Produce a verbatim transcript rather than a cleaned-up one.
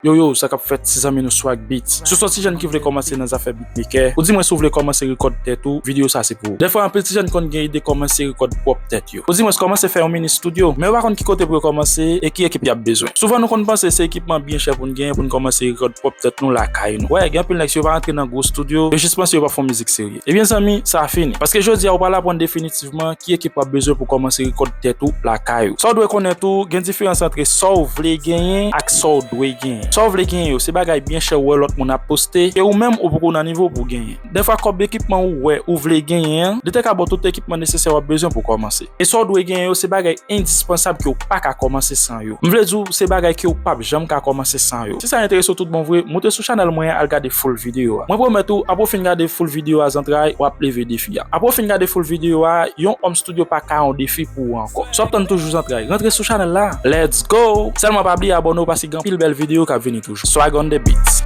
Yo, yo, sa k ap fèt, ti zanmi nou Swag Beats. Si w se yon ti jèn ki vle kòmanse nan zafè beatmaker, ou di mwen si w vle kòmanse rekòd tèt ou, videyo sa se pou ou. Dèfwa, anpil ti jèn konn gen ide kòmanse rekòd pwòp tèt yo. Ou di mwen kòmanse fè yon mini studio, men yo pa konn ki kote pou yo kòmanse e ki ekip y ap bezwen. Souvan nou konn panse se ekipman byen chè pou n genyen pou n kòmanse rekòd pwòp tèt nou lakay nou. Wè, gen anpil nèg si yo pa rantre nan gwo studio, yo jis panse yo p ap fè yon mizik serye. Ebyen zanmi, sa fini. Paske jodi a ou pral aprann definitivman ki ekip w ap bezwen pou kòmanse rekòd tèt ou lakay ou. Sa w dwe konnen tou, gen diferans antre sa w vle genyen ak sa w dwe genyen. Sa w vle genyen yo, se bagay byen chè ou wè lòt moun ap poste, e ou menm ou poko nan nivo pou w genyen. Dèfwa kòb ekipman ou wè ou vle genyen an, li te ka ba w tout ekipman nesesè w ap bezwen pou w kòmanse. E sa w dwe genyen yo, se bagay endispansab ke w pa ka kòmanse san yo. M vle di w, se bagay ke w p ap janm ka kòmanse san yo. Si sa enterese w tout bon vre, moute sou chanèl mwen an, al gade full videyo a. Mwen pwomèt ou, apre w fin gade full videyo a zantray, w ap leve defi a. Apre w fin gade full videyo a, yon home studio pa ka yon defi pou ou ankò. So w ap tann toujou zantray. Rantre sou chanèl la. Let's go! Sèlman pa bliye abòne w paske gen anpil bèl videyo k ap vini toujou. Swag on the beats.